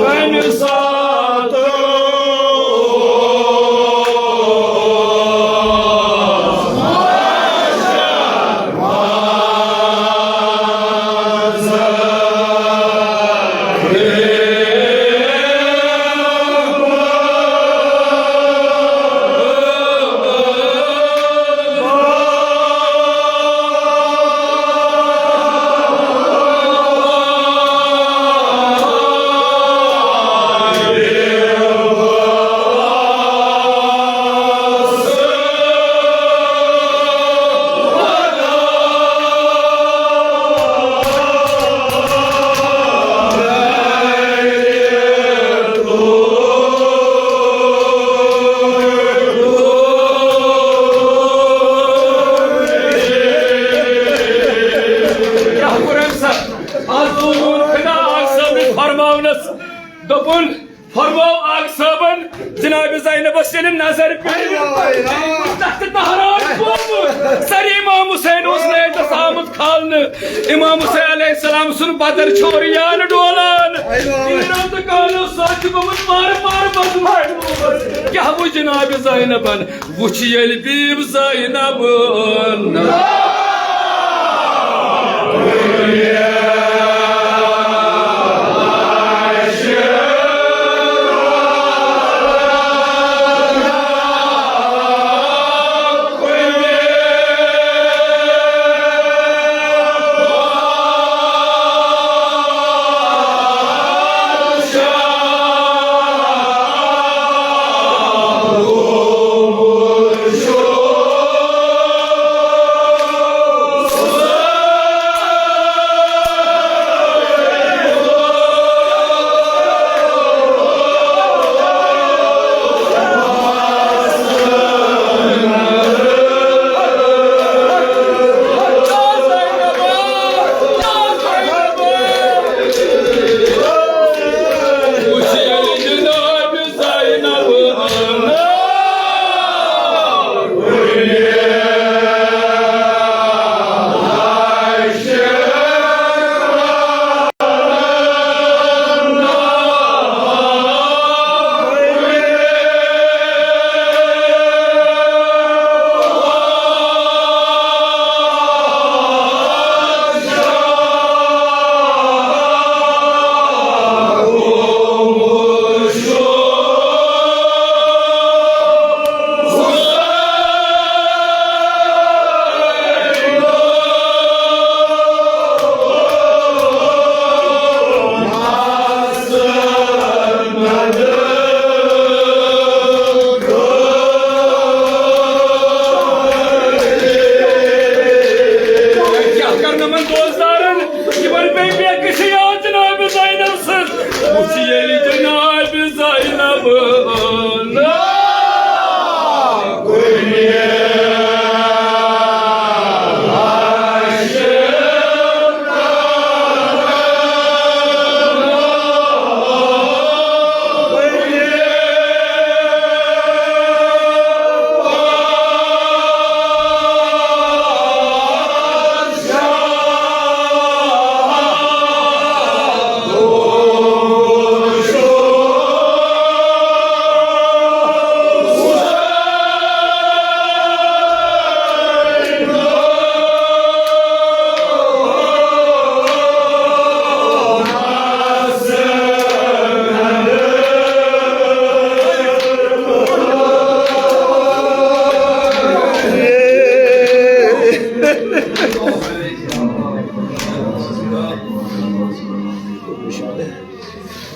اَمہِ ساتہٕ کیٛاہ کوٚر أمۍ سا؟ آز گوٚو میون خدا آغا صٲبنِس فرماونس۔ دوٚپُن، فرموو آغا صٲبن، جناب زینبس ییٚلہِ نظر پیٚیہِ، تتھ تہٕ تہران گوٚمُت۔ سر امام حسین اوس نیٹس آمُت کھالنہٕ۔ امام حسین علیہ السلام سُنٛد بدر چھُ اورٕ یان ڈولان۔ ایران تہٕ کانو سۭتۍ چھُ گوٚمُت مارٕ مارٕ مظلوم۔ کیٛاہ وُچھ جناب زینبن؟ وُچھ ییٚلہِ بیٖب زینب۔ کیٛاہ کرنہٕ یِمن دوستدارن؟ یِمن پیٚیہِ بے کٔشی یاد جناب زینب سٕنٛز۔ وُچھ ییٚلہِ جناب زینب۔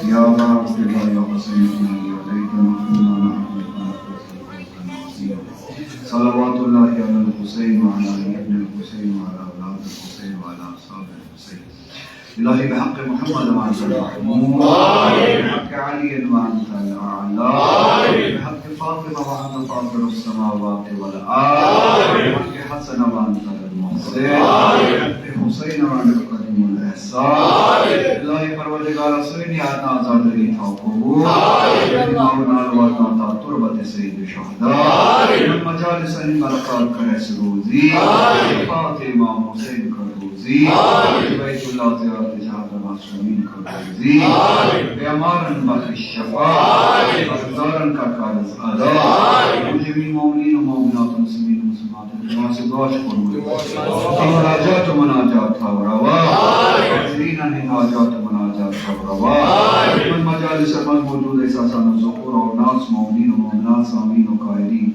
يا مرحبا يا حسين، يا ليتنا كنا نعلم. صلوات الله على الحسين وعلى آل الحسين وعلى أولاد الحسين وعلى أصحاب الحسين. إلهي بحق محمد وأنت المحمود، بحق علي وأنت الأعلى، بحق فاطمة وأنت فاطر السماوات والأرض، بحق حسن وأنت المحسن، بحق حسين وأنت قديم الإحسان. إلهي پروردگارا، سٲنی آزادی تھاو قبول، سٲنۍ ماوٕ نال واتناو تا تربت سید الشهداء. آمين. من مجالس این برکات کرس روزی. آمين. شفاعت امام حسین کردوزی. آمين. بیت اللہ زیارت جہد معصومین کردوزی. آمين. بیمارن بخش شفا. آمين. قرضدارن کا قرض ادا. آمين. جميع مؤمنین و مؤمنات و مسلمین و مسلمات. دعا سے دعا شکر مجھے. این حاجات و مناجات تا روا. آمين. حاضرین این حاجات و مناجات تا روا. آمين. من مجالس من موجود احساسان و ذکر اور ناس مؤمنین و مؤمنات سامعین و قائلین.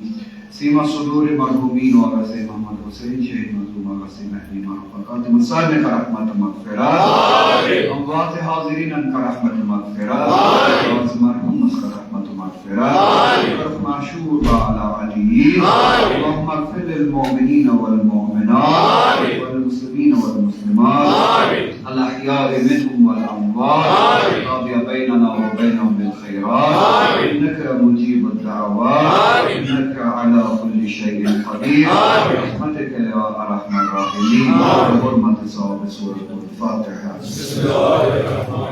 سیما صدور مرحومین و آغا سید محمد حسین شہید مظلوم آغا سید مہدی معروف فقط من سالک رحمت و مغفرت. آمين. اموات حاضرین ان کا رحمت و مغفرت. آمين. اموات مرحوم اس کا رحمت و مغفرت. آمين. فرخ معشور و علی علی. آمين. اللهم اغفر للمؤمنین والمؤمنات. آمين. والمسلمین والمسلمات. آمين. الاحیاء منهم والاموات. آمين. قاضي بيننا وبينهم بالخيرات. آمين. انك مجيب الدعوات. آمين. انك على كل شيء قدير. آمين. برحمتك يا ارحم الراحمين. آمين. بحرمة صاحب سورة الفاتحة. بسم الله الرحمن